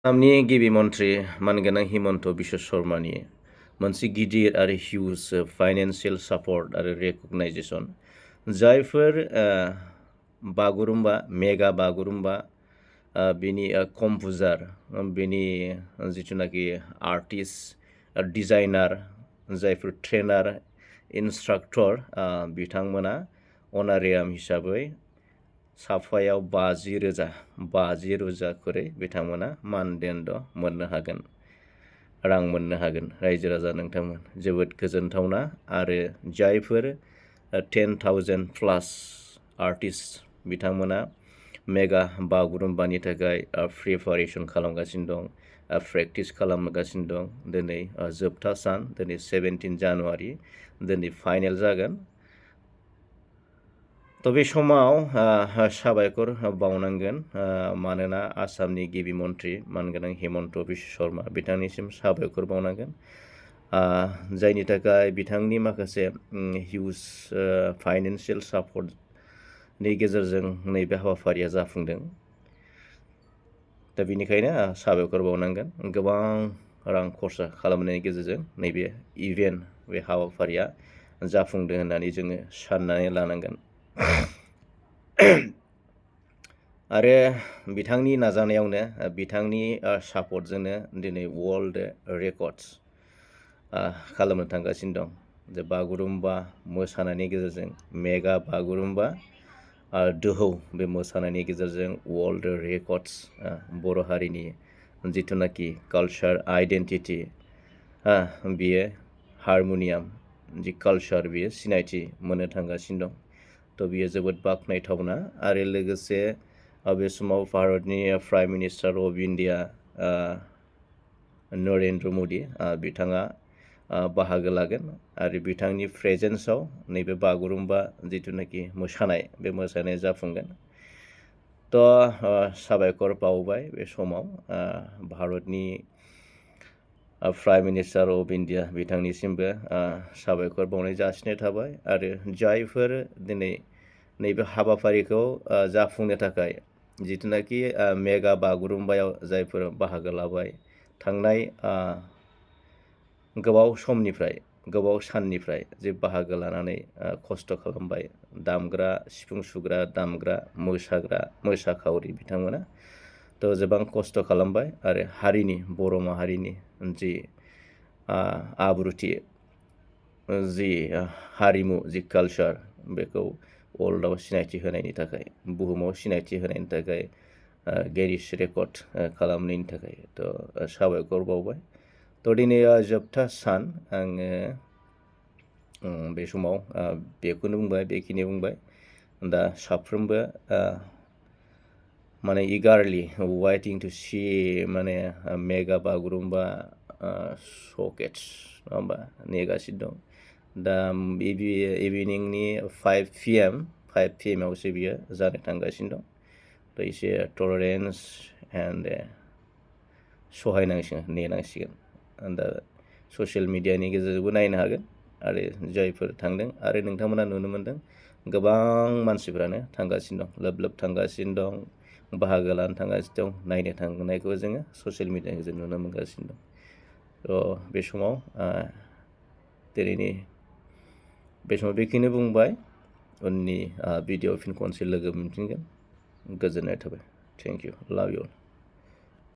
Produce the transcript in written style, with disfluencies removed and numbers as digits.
आसामनि गिबि मन्थ्रि मानगोनां हिमन्त बिश्व शर्मानि मोनसे गिदिर आरो हिउज फाइनेन्सियेल सापर्ट आरो रेकगनाइजेसन जायफोर बागुरुम्बा मेगा बागुरुम्बा बिनि कम्प'जार बिनि जिथुनाखि आर्टिस्ट डिजाइनार जायफोर ट्रेनार इन्सट्राक्टर बिथांमोना अनारियाम हिसाबै साफायाव 50,000 खरै बिथांमोना मानदेन्द मोननो हागोन, रां मोननो हागोन। रायजो राजा नोंथांमोन जोबोद गोजोनथावना। आरो जायफोर 10,000 प्लास आर्टिस्ट बिथांमोना मेगा बागुरुम्बानि थाखाय प्रिपारेसन खालामगासिनो दं, प्रेक्टिस खालामगासिनो दं। दिनै जोबथा सान, दिनै 17 जानुवारि, दिनै फाइनेल जागोन। तो बे समाव साबायखर बावनांगोन मानोना आसामनि गिबि मन्थ्रि मानगोनां हिमन्त बिश्व शर्मा बिथांनिसिम साबायखर बावनांगोन जायनि थाखाय बिथांनि माखासे हिउज फाइनेन्सियेल सापर्टनि गेजेरजों नैबे हाबाफारिया जाफुंदों। दा बेनिखायनो साबायखर बावनांगोन गोबां रां खरसा खालामनायनि गेजेरजों नैबे इभेन्ट बे हाबाफारिया जाफुंदों होननानै जोङो साननानै लानांगोन। आरो बिथांनि नाजानायावनो बिथांनि सापर्टजोंनो दिनै वर्ल्ड रेकर्डस खालामनो थांगासिनो दं। जे बागुरुम्बा मोसानायनि गेजेरजों मेगा बागुरुम्बा दोहौ बे मोसानायनि गेजेरजों वर्ल्ड रेकर्डस बर' हारिनि जिथुनाखि कालचार आइडेन्टिटि बियो हारम'नियाम जि कालचार बियो सिनायथि मोननो थांगासिनो दं। तो बियो जोबोद बाख्नायथावना। आरो लोगोसे बे समाव भारतनि prime minister of India Narendra Modi बिथाङा बाहागो लागोन आरो बिथांनि प्रेजेन्सआव नैबे बागुरुम्बा जिथुनाखि मोसानाय बे मोसानाया जाफुंगोन। तो साबायखर बावबाय बे समाव भारतनि प्राइम मिनिस्टार अफ इन्डिया बिथांनिसिमबो साबायखर बावनाय जासिनाय थाबाय। आरो जायफोर दिनै नैबे हाबाफारिखौ जाफुंनो थाखाय जिथुनाखि मेगा बागुरुम्बायाव जायफोर बाहागो लाबाय थांनाय गोबाव समनिफ्राय गोबाव साननिफ्राय जे बाहागो लानानै खस्थ' खालामबाय दामग्रा सिफुं सुग्रा दामग्रा मोसाखावरि बिथांमोना तो गोबां खस्थ' खालामबाय आरो हारिनि बर' माहारिनि जि आब्रुथि जि हारिमु जि कालचार बेखौ वर्ल्डआव सिनायथि होनायनि थाखाय बुहुमाव सिनायथि होनायनि थाखाय गिनिस रेकर्ड खालामनायनि थाखाय तो साबायखर बावबाय। तो दिनै जोबथा सान आङो बे समाव बेखौनो बुंबाय बेखिनि बुंबाय। दा साफ्रोमबो माने इगारलि वाइटिं टु सि माने मेगा बागुरुम्बा श'केस नङा होमबा नेगासिनो दं। दा इभिनिंनि 5 PM आवसो बियो जानो थांगासिनो दं। तो एसे टलारेन्स एन्ड सहायनांसिगोन नेनांसिगोन। दा ससियेल मिडियानि गेजेरजोंबो नायनो हागोन आरो जायफोर थांदों आरो नोंथांमोना नुनो मोन्दों गोबां मानसिफ्रानो थांगासिनो दं, लोब लोब थांगासिनो दं, बाहागो लानो थांगासिनो दं, नायनो थांनायखौ जोङो ससियेल मिडियानि गेजेरजों नुनो मोनगासिनो दं। तो बे समाव बेखिनि बुंबाय। उननि भिडिअ फिन खनसे लोगो मोनफिनगोन। गोजोननाय थाबाय। थेंक इउ, लाभ इउ।